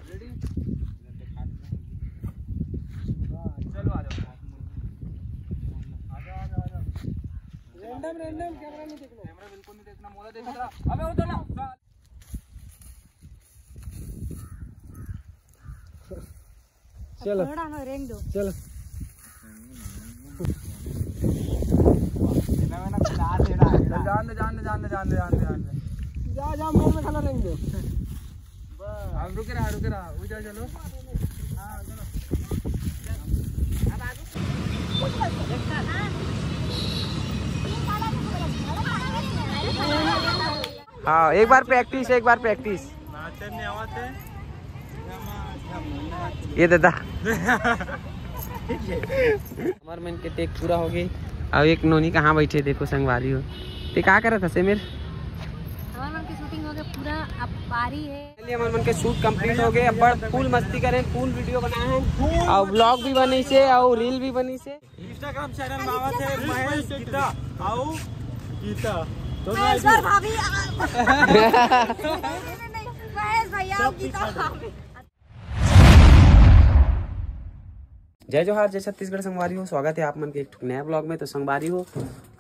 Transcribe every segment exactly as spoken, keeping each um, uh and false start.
चलो, आ जाओ। आ जाओ, आ जाओ, आ जाओ। रैंडम, रैंडम, कैमरा नहीं देखना। कैमरा बिल्कुल नहीं देखना, मोला देखना। अबे उधर ना। चलो। थोड़ा ना रेंग दो। चलो। जान दे, जान दे, जान दे, जान दे, जान दे, जान दे। जा, जा, मेरे में खाना रेंग दो। अब रुके रहा, रुके रहा, उधर चलो। हाँ, चलो। हाँ, एक बार प्रैक्टिस, एक बार प्रैक्टिस। ये दादा। हमर मन के टेक पूरा हो गई। अब एक नोनी कहाँ बैठे, देखो संगवारी हो। ते का करत हसे मेर? हमर मन के शूटिंग हो गया पूरा, अब बारी है। चलिए, हमर मन के शूट कंप्लीट हो गए। अब फुल मस्ती करें, फुल वीडियो बनाए हैं और व्लॉग भी बनी से और रील भी बनी से। Instagram चैनल में आवत है महेश गीता। आओ गीता। महेश और भाभी। नहीं, नहीं, नहीं, महेश भैया और गीता भाभी। जय जोहार, जय छत्तीसगढ़ संगवारी हो, स्वागत है आप मन के एक ठुक नया व्लॉग में। तो संगवारी हो,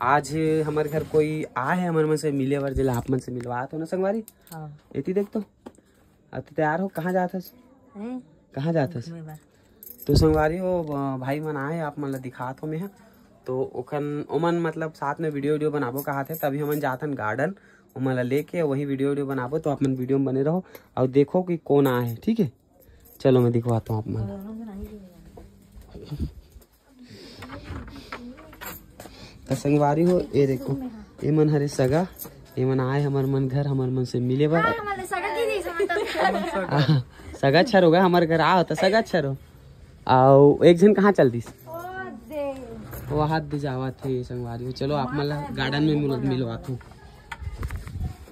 आज हमारे घर कोई आए है हमर मन से मिले बर, जेला आप मन से मिलवात हो ना संगवारी। हाँ। एती देख तो, अब तो तैयार हो, कहाँ जात हस? हैं? कहाँ जात हस? घूमे बर। तो संगवारी हो, अ, भाई मन आए, आप मन ला दिखात हो मैं ह। तो ओखन, ओमन मतलब साथ में वीडियो, वीडियो बनाबो कहात हे, तभी हमन जात हन गार्डन, ओमन ला लेके वही वीडियो, वीडियो बनाबो। तो आप मन वीडियो में बने रहो और देखो कि कौन आए है, ठीक है? चलो मैं दिखवाता हूँ आप मन। त संगवारी हो, ये देखो, ये मन हरे सगा, ये मन आए हमर मन घर, हमर मन से मिले बर। हाँ, हमर सगा दीदी समझ तो। हाँ, सगा छर हो गया हमर घर, आओ त सगा छर हो। आओ, एक झन कहाँ चल दिस? ओ दे। वो हाथ दे जावा थे संगवारी हो। चलो आप मन ला गार्डन में मिल-, मिलवा थू।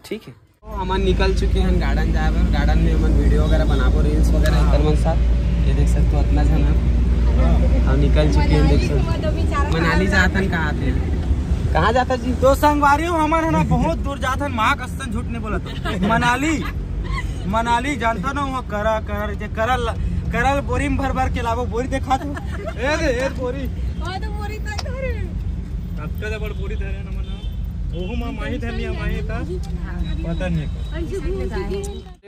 ठीक है। तो हमन निकल चुके हैं गार्डन जाए बर। गार्डन में हमन वीडियो वगैरह बनाबो, रील्स वगैरह एकर मन साथ। ये देख सकते हो, इतना झन है। हम निकल चुके हैं, देख सकते हो। मनाली जात हन, कहाँ थे? कहाँ जाता जी? तो संगवारी हो, हमन है ना बहुत दूर जात हन, माँ कसम झूठ नहीं बोला तो। मनाली, मनाली जानता ना, वहाँ करा, करा, जे करल, करल बोरी में भर भर के लाबो, बोरी देखा तो। ए रे, ए बोरी। हाँ, तो बोरी तक धरे। अतका जबर बोरी धरे ना मना। ओहू मा माही धनिया, माही था। पता नहीं।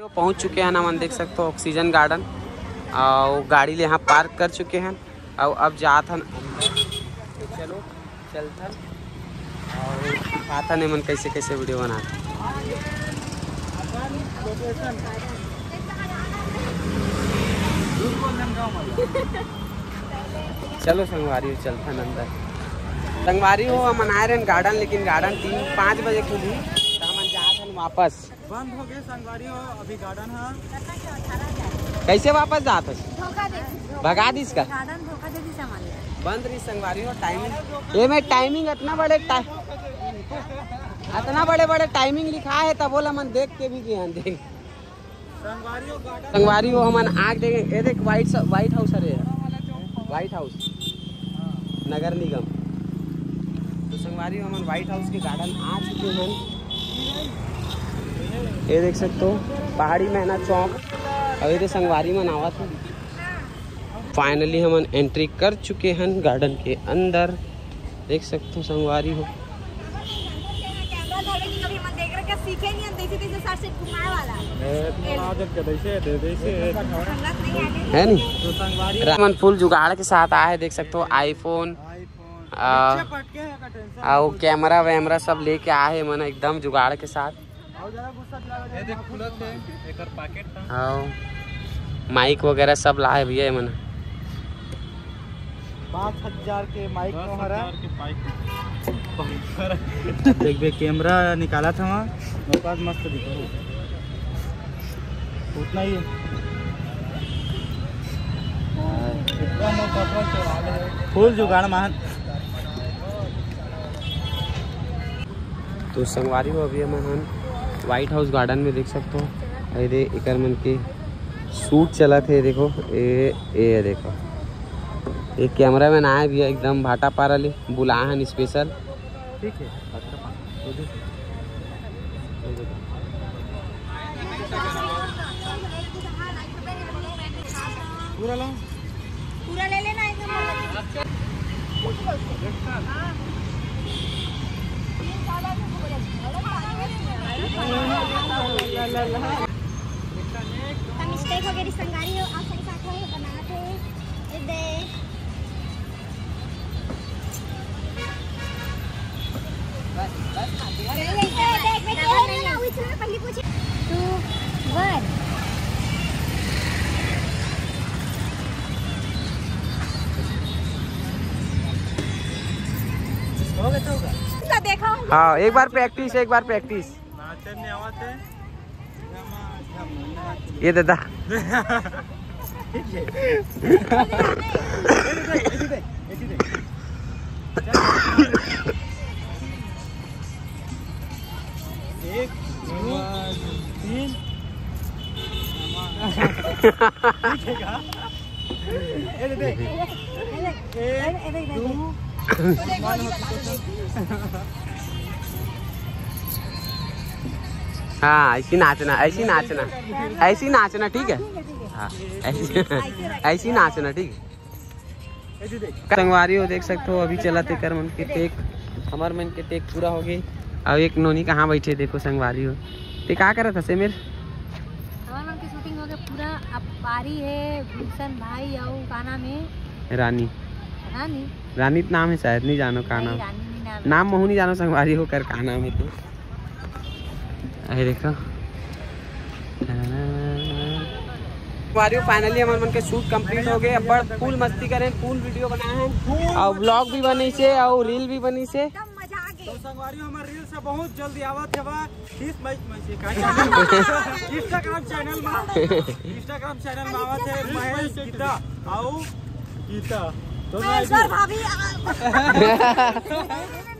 पहुँच चुके हैं हमन, देख सकते हो, ऑक्सीजन गार्डन। और गाड़ी ले यहाँ पार्क कर चुके हैं। और अब जात हन अंदर। चलो, चलथन और दिखाथन एमन कैसे कैसे वीडियो बनाथे। चलो संगवारी हो, चलथन अंदर। संगवारी हो, हमन आए रहन गार्डन, लेकिन गार्डन तीन पाँच बजे खुलही, तो हमन जात हन वापस। बंद हो गए संगवारी हो, अभी गार्डन है। कैसे वापस जात हस? धोखा दे दिस। भगा दिस का? गार्डन धोखा दे दिस हमारे। बंद रही संगवारी हो, टाइमिंग। ये में टाइमिंग इतना बड़े टा-, इतना बड़े बड़े टाइमिंग लिखा है, तब बोला मन देख के भी गए हैं, देख। संगवारी हो, गार्डन। संगवारी हो, हमन आग देखे, ये देख, व्हाइट सा-, व्हाइट हाउस हरे, व्हाइट हाउस, नगर निगम। तो संगवारी हो, हमन व्हाइट हाउस के गार्डन आ चुके हैं। ये देख सकते हो, पहाड़ी मैना चौक। अभी तो संगवारी मन आवत है। फाइनली हमन एंट्री कर चुके हैं गार्डन के अंदर। देख सकते हो संगवारी हो। कैमरा धरे कि कभी मन देख रहे, क्या सीखे नहीं, हम जैसे तैसे सर से घुमाए वाला। ए, तुम आ जाओ, कैसे दे, कैसे? संगत नहीं आने। है नहीं? तो संगवारी हमन फुल जुगाड़ के साथ आए हैं, देख सकते हो, आईफोन, आईफोन। आ, पीछे पटके हैं का टेंशन। आ, वो कैमरा वैमरा सब लेके आए हैं मन एकदम जुगाड़ के साथ। ये देख, खुलत है, एकर पैकेट था। हाँ, माइक वगैरह सब लाए भैया ये मन। पाँच हजार के माइक तो हमारा। दस हजार के माइक। देख बे, कैमरा निकाला था वहाँ, मेरे पास मस्त दिखा। उतना ही है। फुल जुगाड़ मान। तो संगवारी हो, अभी हमन हन व्हाइट हाउस गार्डन में, देख सकते हो। अरे एकर मन के शूट चलत है, देखो, ए, ए देखो, एक कैमरामैन आए भैया, एकदम भाटापारा ले बुलाए हन स्पेशल। ठीक है। पूरा लाओ। पूरा ले लेना, एक नंबर। हाँ। त मिस्टेक हो गई, संगवारी हो, आप सही साथ हो, बनाते हैं। ये दे। हाँ, एक बार प्रैक्टिस, एक बार प्रैक्टिस। ये दादा। एक, दो, तीन। हाँ, ऐसी नाचना, ऐसी नाचना, ऐसी नाचना, ठीक है? हाँ, ऐसी, ऐसी नाचना, ठीक है? संगवारी हो, देख सकते हो, अभी चलत एकर मन के टेक, हमर मन के टेक पूरा हो गई। अब एक नोनी कहाँ बैठे, देखो संगवारी हो, ते का करत हसे मेर? हमर मन के शूटिंग हो गए पूरा। अब पारी है गुलशन भाई, अउ का नाम है? रानी। रानी। रानी तो नाम है शायद, नहीं जानो का नाम। रानी नहीं नाम। नाम महू नहीं जानो संगवारी हो, कर का नाम है तो। अरे देखो। संगवारी हो, finally हमर मन के शूट complete हो गए। अब बड़ full मस्ती करें, full video बनाए हैं और vlog भी बनी से और reel भी बनी से। तो संगवारी हो, हमर reel से बहुत जल्दी आवत है बा। तीस मई, मई से का channel? Instagram channel में, Instagram channel में आवत है महेश गीता। आओ गीता। तो महेश और भाभी, आ, नहीं, नहीं,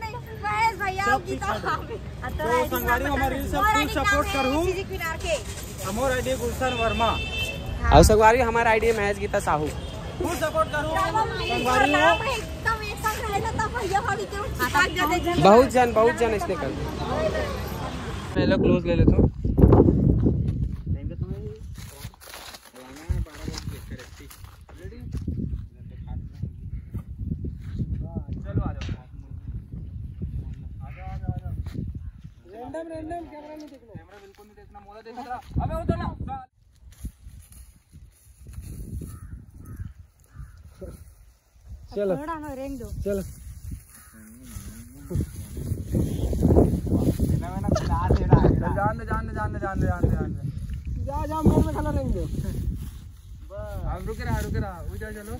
नहीं, महेश भैया, गीता भाभी। तो संगवारी हो, हमर reel से full support करू। हमर ID गुलशन वर्मा। और संगवारी हो, हमर ID Mahesh Gita Sahu. Full support करू। संगवारी हो। बहुत जन, बहुत जन इसने कर। मैं लोग close ले लेता हूँ। Ready? चलो आ जाओ। आ जाओ, आ जाओ, आ जाओ। Random, random camera नहीं देखना। Camera बिल्कुल नहीं देखना, मोला देखना। अबे उधर ना। चलो। थोड़ा ना रेंग दो। चलो। जान दे, जान दे, जान दे, जान दे, जान दे, जान दे। जा, जा, मोड़ में खड़ा रेंग दो। अब रुके रहा, रुके रहा, उधर चलो।